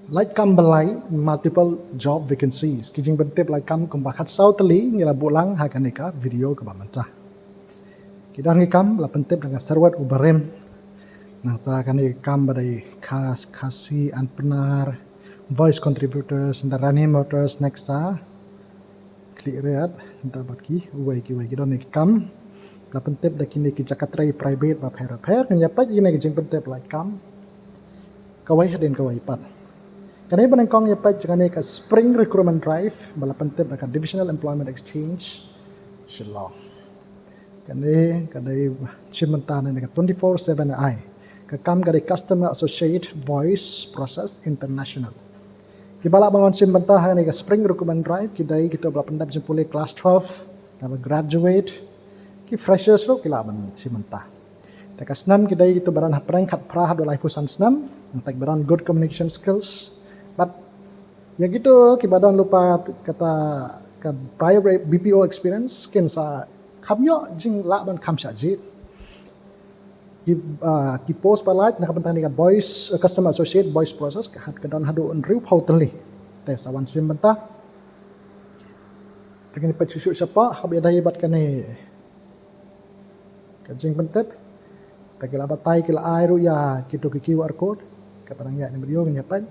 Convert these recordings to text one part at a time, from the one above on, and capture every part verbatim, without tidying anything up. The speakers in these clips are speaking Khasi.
Lait kam ba lai, multiple job vacancies. Ki jingpyntip lait kam kumba khatsaw tylli ngi la buh lang ha kane ka video kaba mynta. Ki don ki kam ba la pyntip da ka Sarwet Ubarim. Nangta kane ka kam ba dei Khasi Entrepreneur, Voice Contributors, nda Rani Motors, Nexa, Khliehriat, nda bad ki wei ki wei, ki don ki kam ba la pyntip da kine ki jaka trei private bapher bapher. Ngin ïa peit ïa kine ki jingpyntip lait kam kawei hadien kawei pat. Kane ba nyngkong ïa peit kane ka Spring Recruitment Drive ba la pyntip da ka Divisional Employment Exchange Shillong. Kane ka dei shim bynta na ka twenty-four seven ai. Ka kam ka dei Customer Associate, Voice Process International. Kiba lah ban wan shim bynta ha kane ka Spring Recruitment Drive ki dei kito ba la pyndep jingpule class twelve, naba graduate, ki freshers ruh ki lah ban shim bynta. Te ka snem ki dei kito ba don hapdeng khatphra haduh laiphew san snem, nangta kiba don good communication skills. Bad ïa kito kiba don lypa kata ka prior B P O experience kin sa kham ïoh jinglah ban kham shah jied. Ki, ah, ki post ba lait na ka bynta kane ka Voice, eh, Customer Associate, Voice Process, ka don haduh hynriewphew tylli. Te sa wan shim bynta. Te ngin peit shuh shuh shapoh, haba ïadei bad kane ka jingpyntip. Te ki la batai, ki la ai ruh ïa kito ki QR code. Kaba nang ïa ni video ngin ïa peit.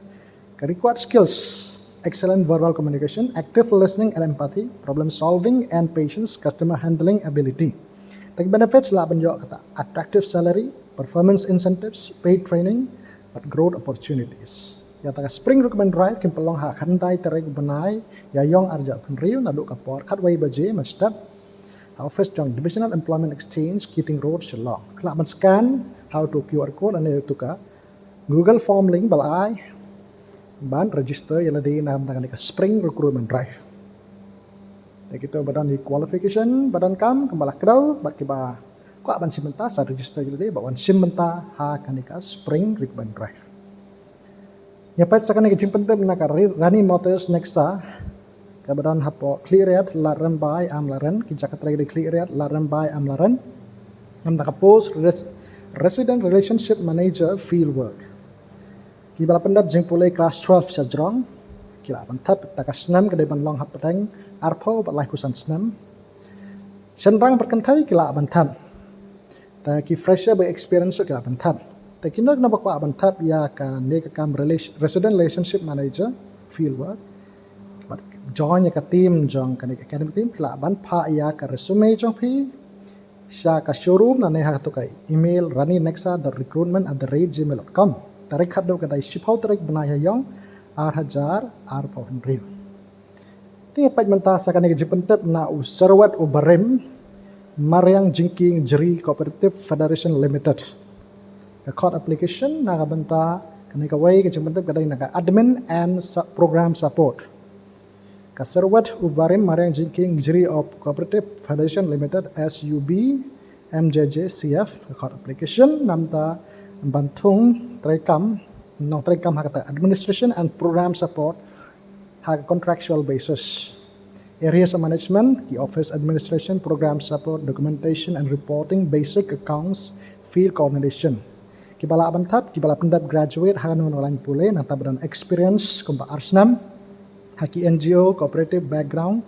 Ka required skills: excellent verbal communication, active listening and empathy, problem solving and patience, customer handling ability. Te ki benefits lah ban ïoh kata attractive salary, performance incentives, paid training, bad growth opportunities. Ïa kata ka Spring Recruitment Drive kin pynlong ha khyndai tarik bnai Ïaïong arhajar arphew hynriew naduh ka por khatwei baje mynstep ha office jong Divisional Employment Exchange, Keating Road, Shillong. Ki lah ban scan ha uto u QR code lane uto ka Google Form link ba la ai ban register ïa lade na ka bynta kane ka Spring Recruitment Drive. Te kito ba don ki qualification, ba donkam, kumba la kdew, bad kiba kwah ban shim bynta sa register ïa lade ba wan shim bynta ha kane ka Spring Recruitment Drive. Ïa peit sa kane ka jingpyntip na ka Ri-, Rani Motors Nexa, kaba don hapoh Khliehriat, Ladrymbai, Amlarem, ki jaka trei ki dei Khliehriat, Ladrymbai, Amlarem. Namar ka post res-, Resident Relationship Manager Field Work. Kiba la pyndep jingpule class twelve sha jrong, ki lah ban thep, te ka snem ka dei ban long hapdeng arphew bad laiphew san snem. Shynrang bad kynthei ki lah ban thep. Te ki fresher ba experience ki lah ban thep. Te kino kino ba kwah ban thep ïa kane ka kam rela-, Resident Relationship Manager Field Work, bad join ïa ka team jong kane ka academic team, phi lah ban phah ïa ka resume jong phi sha ka showroom lane ha kato ka email raninexa dot recruitment at the rate gmail dot com. Tarik khatduh ka dei shiphew tarik bnai Ïaïong arhajar arphew hynriew. Te peit mynta sa kane ka jingpyntip na u Sarwet Ubarim, Mariang Jingkieng Jri Cooperative Federation Limited. Ka khot application na ka bynta kane kawei ka jingpyntip ka dei na ka Admin and Su-, Program Support. Ka Sarwet Ubarim, Mariang Jingkieng Jri Cooperative Federation Limited, S U B M J J C F, ka khot application namar ban thung treikam, nongtreikam ha kata administration and program support ha ka contractual basis. Areas of management, ki office administration, program support, documentation and reporting, basic accounts, field coordination. Kiba lah ban thep, kiba la pyndep graduate ha kano kano ka lain pule, nangta ba don experience kumba ar snem ha ki N G O, cooperative background,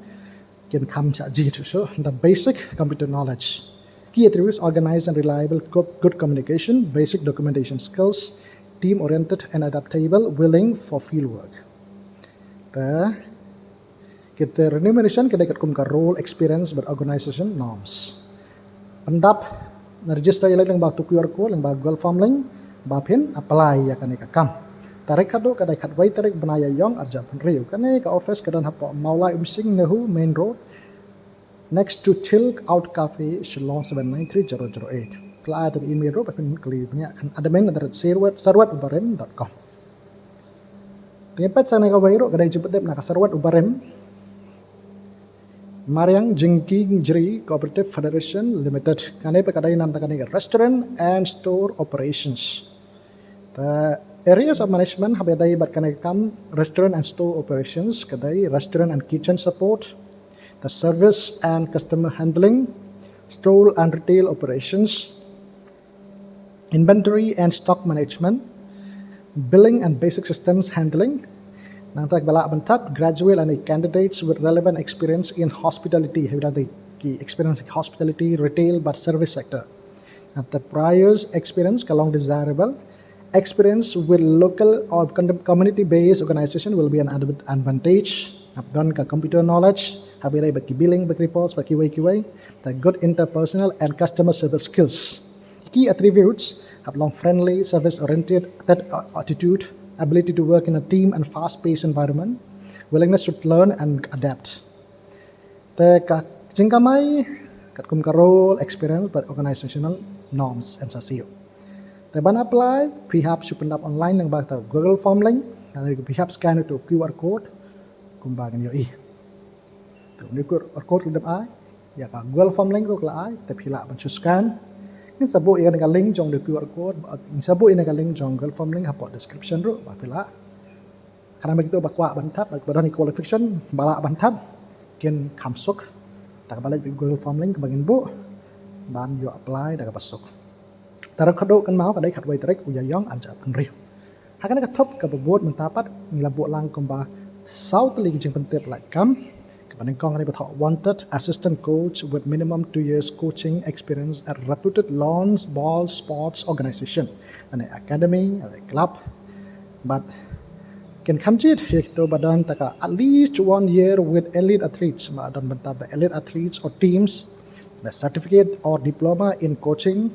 kin kham shah jied shuh shuh, nda basic computer knowledge. Key attributes: organized and reliable, co-, good communication, basic documentation skills, team oriented and adaptable, willing for field work. Te kita remuneration ka dei katkum ka role, experience bad organization norms. Pyndap, register ïa lade lyngba uto u QR code, lyngba Google Form link, ba phin apply ïa kane ka kam. Tarik khatduh ka dei khatwei tarik bnai Ïaïong arhajar arphew hynriew. Kane ka office ka don hapoh Mawlai Umsing, Nehu Main Road, next to Chill Out Cafe, Shillong seven nine three zero zero eight. Ki la ai ïa ka email ruh, ba phin kylli bniah, kan admin at the rate sarwet, sarwetubarim dot com. Te peit sa kane kawei ruh ka dei jingpyndep na ka Sarwet Ubarim, Mariang Jingkieng Jri Cooperative Federation Limited. Kane pat ka dei namar kane ka Restaurant and Store Operations. Te areas of management haba ïadei bad kane ka kam Restaurant and Store Operations ka dei restaurant and kitchen support, te service and customer handling, store and retail operations, inventory and stock management, Billing and basic systems handling. Nangta ba lah ban tap, graduate lane candidates with relevant experience in hospitality. Haba don ki experience hospitality, retail bad service sector. Nangta prior experience ka long desirable. Experience with local or community based organization will be an advantage. Hap don ka computer knowledge, hap ïadei bad ki billing, bad reports, bad kiwei kiwei. The good interpersonal and customer service skills. Key attributes hap long friendly, service oriented attitude, ability to work in a team and fast paced environment, willingness to learn and adapt. Te ka jingkamai katkum ka role, experience bad organizational norms and sa siew. Te ban apply phi hap shu pyndap online lyngba ka Google Form link, lane phi hap scan ïa u QR code kumba ngin ïohi. Te une u QR code la dep ai, ïa ka Google Form link ruh la ai, te phi lah ban shu scan. Ngin sa buh ïa kane ka link jong une u QR code, ngin sa buh ïa kane ka link jong Google Form link hapoh description ruh ba phi lah. Khnang ba kito ba kwah ban tap, ba don qualification ba lah ban tap, kin kham suk. Te kaba leit Google Form link kaba ngin buh ban ïoh apply da kaba suk. Tarik khatduh kynmaw ka dei khatwei tarik u Ïaïong arhajar arphew hynriew. Ha kane ka thup kaba bud mynta pat ngi la buh lang kumba saw tylli ki jingpyntip lait kam. Kaba nyngkong kane ba thoh wanted assistant coach with minimum two years coaching experience at reputed lawn ball sports organization, lane academy, lane club. Bad kin kham jied ïa kito ba don tang ka at least one year with elite athletes, ba don bynta da elite athletes or teams, the certificate or diploma in coaching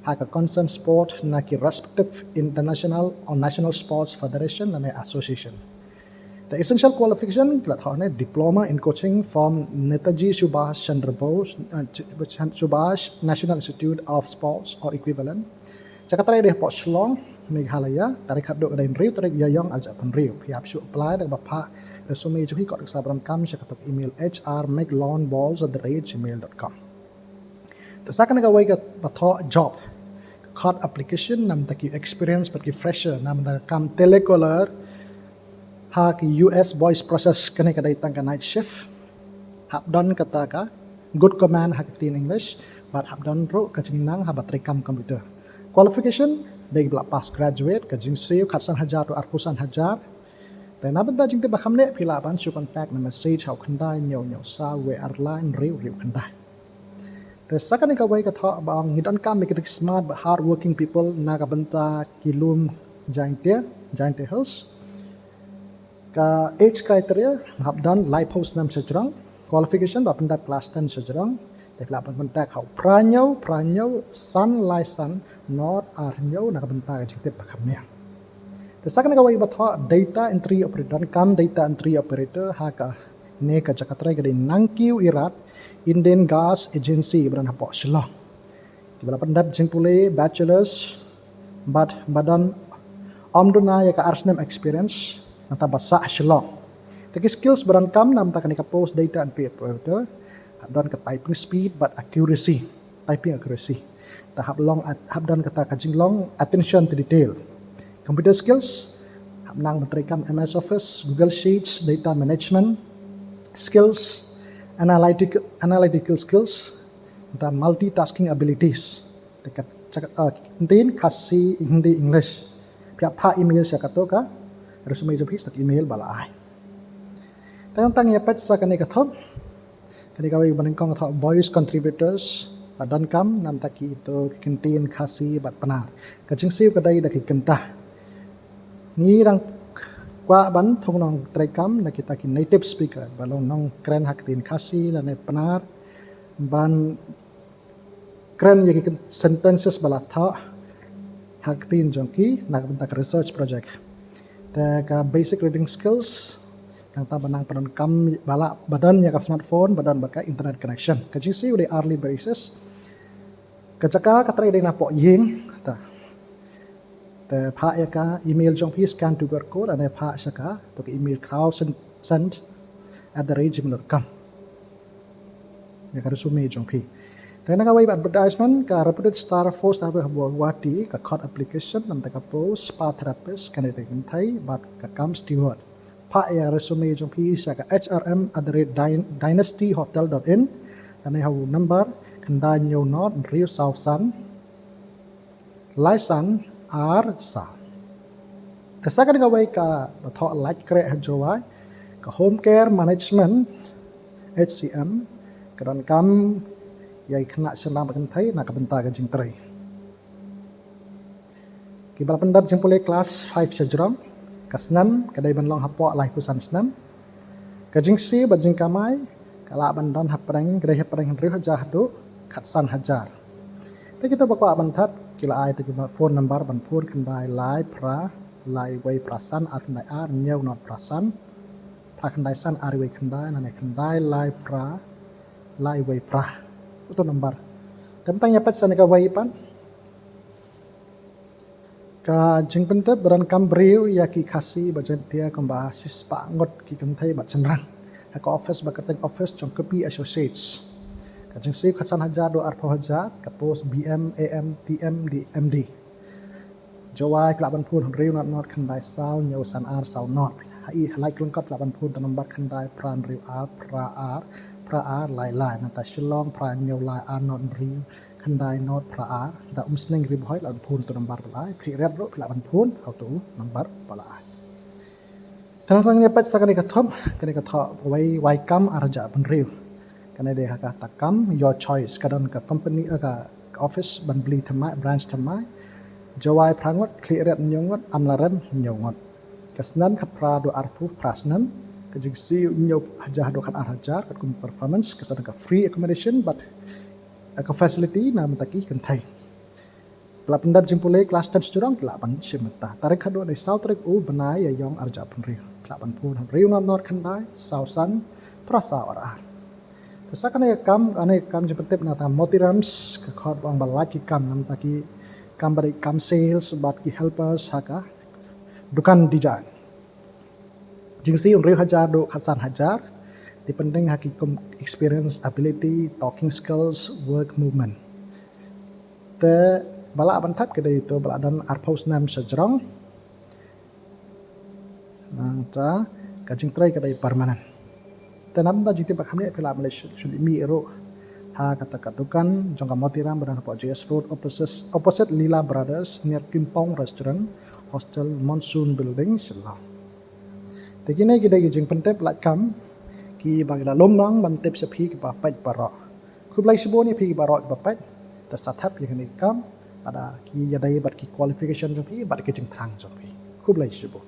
ha ka concerned sport na ki respective international or national sports federation lane association. The essential qualification ki la thoh ne diploma in coaching from Netaji Subhash Chandra Bose, uh, Subhash National Institute of Sports or equivalent. Jaka trei dei hapoh Shillong, Meghalaya, tarik khatduh ka dei hynriew tarik Ïaïong arhajar arphew hynriew. Phi hap shu apply da kaba phah resume jong phi, kot ka sa ba donkam sha kato ka email H R make lawn balls at the rate gmail dot com. Te sa kane kawei kaba thoh job, kot application namar ki experience bad ki fresher namar kam telecaller ha ki U S voice process, kane ka dei tang ka night shift. Hap don kata ka good command ha ka ktien English bad hap don ruh ka jingnang haba trei kam computer. Qualification dei ba la pass graduate, ka jingsiew khatsan hajar to arphew san hajar. Te na bynta jingtip ba kham leh phi lah ban shu contact na message ha u khyndai hynñiew hynñiew saw wei ar lai hynriew hynriew khyndai. Te sa kane kawei ka thoh ba ong ngi donkam ïa ki smart bad hard working people na ka bynta ki lum Jaiñtia, Jaiñtia Hills. Ka age criteria hap don laiphew snem sha jrong, qualification ba pyndap class ten sha jrong. Te phi lah ban contact ha u phra hynñiew phra hynñiew san lai san nod ar hynñiew na ka bynta ka jingtip ba kham leh. Te sa kane kawei ba thoh data entry operator, donkam data entry operator ha kane ka jaka trei ka dei Nangkiew Irad, Indian Gas Agency ba don hapoh Shillong. Kiba la pyndap jingpule bachelors bad ba don ym duna ïa ka ar snem experience, nangta ba sah Shillong. Te ki skills ba donkam namar kane ka post data entry operator, hap don ka typing speed bad accuracy, typing accuracy. Te hap long, hap don kata ka jinglong attention to detail. Computer skills, hap nang ban trei kam M S Office, Google Sheets, data management skills, analytical, analytical skills, nangta multitasking abilities. Te ka, ka, uh, ktien Khasi, Hindi, English. Phi hap phah email sha kato ka resume jong phi, sha ka email ba la ai. Tang tang ïa peit sa kane ka thoh. Kane kawei ba nyngkong ka thoh voice contributors ba donkam namar kito ki ktien Khasi bad Pnar. Ka jingsiew ka dei da ki kynta. Ngi dang kwah ban thung nongtrei kam na kita ki native speaker ba long nongkren ha ktien Khasi lane Pnar ban kren ïa ki sentences ba la thoh ha ktien jong ki na ka bynta ka research project. Te ka basic reading skills, nangta ba nang pyndonkam ba la, ba don ïa ka smartphone, ba don bad ka internet connection. Ka jingsiew dei hourly basis. Ka jaka ka trei dei napoh ïing, ta. Te phah ïa ka email jong phi, scan to QR code, lane phah sha kato ka email khraw send, send at the rate gmail dot com. Ïa ka resume jong phi. Te na kawei ba advertisement, ka reputed star four star ba ha Guwahati, ka kot application namar ka post spa therapist, kane dei kynthei bad ka kam steward. Phah ïa ka resume jong phi sha ka H R M at the rate dynasty hotel dot in. Lane ha u number khyndai hynñiew nod hynriew saw san lai san ar saw. Te sa kane kawei ka ba thoh lait kreh ha Jowai, ka Home Care Management, H C M, ka donkam ïa ki khynnah shynrang bad kynthei na ka bynta ka jingtrei. Kiba la pyndep jingpule klas five shajrong, ka snem ka dei ban long hapoh laiphew san snem. Ka jingsiew bad jingkamai ka lah ban don hapdeng, ka dei hapdeng hynriew hajar haduh khatsan hajar. Te kito ba kwah ban thap ki la ai te ki phone number ban phone: khyndai lai phra lai wei phra san ar khyndai ar hynñiew not phra san, phra khyndai san ar wei khyndai, lane khyndai lai phra lai wei phra. Uto number. Te mynta ngin ïa peit sa kane kawei pat. Ka jingpyntip ba donkam briew ïa ki Khasi bad Jaiñtia kumba shispah ngut ki kynthei bad shynrang ha ka office ba kyrteng Office jong Kapi Associates. Ka jingsiew khatsan hajar haduh arphew hajar, ka post B M, A M, T M, D, M D. Jowai phi lah ban phone hynriew not not khyndai saw hynñiew san ar saw not. Ha i ha Laitumkhrah phi lah ban phone te number khyndai phra hynriew ar phra ar phra ar lai lai. Nangta Shillong phra hynñiew lai ar not hynriew khyndai not phra ar. Nangta Umsning Ri Bhoi lah ban phone te number ba la ai. Khliehriat ruh phi lah ban phone ha uto number ba la ai. Te nang sngewbha peit sa kane ka thoh, kane ka thoh wei wai kam ar hajar arphew hynriew. Kane dei ha ka takam Your Choice, ka don ka company, eh, ka, ka office Banbli thymmai, branch thymmai. Jowai phra ngut, Khliehriat hynñiew ngut, Amlarem hynñiew ngut. Ka snem khatphra haduh arphew phra snem, ka jingsiew hynñiew hajar haduh khatar hajar, katkum performance, ka sa don ka free accommodation bad, eh, ka facility na bynta ki kynthei. Phi lah pyndep jingpule klas ten shajrong, phi lah ban shim mynta. Tarik haduh dei saw tarik u bnai Ïaïong ar hajar arphew hynriew. Phi lah ban phone hynriew not not khyndai saw san phra saw ar ar. Te sa kane ka kam, kane ka kam jingpyntip na tang Motirams, ka khot ba ong ba lait ki kam, na bynta ki kam ba dei kam sales bad ki helpers ha ka dukan design. Jingsiew hynriew hajar haduh khatsan hajar, depending ha ki kum experience, ability, talking skills, work movement. Te ba lah ban thap ka dei ito ba la don arphew snem shajrong. Nangta ka jingtrei ka dei permanent. Te na bynta jingtip ba kham ne phi lah ban leit shu, shu leit mih ruh ha kata ka dukan jong ka Motiram ba don hapoh J S Road, opposite, opposite Lila Brothers, near Kimpong Restaurant, Hostel Monsoon Building, Shillong. Te kine ki dei ki jingpyntip lait kam kiba ki la lum lang ban tip sha phi kiba peit baroh. Khublei shibun ïa phi baroh kiba peit. Te sa thep ïa kane ka kam lada ki ïadei bad ki qualification jong phi bad ki jingthrang jong phi. Khublei shibun.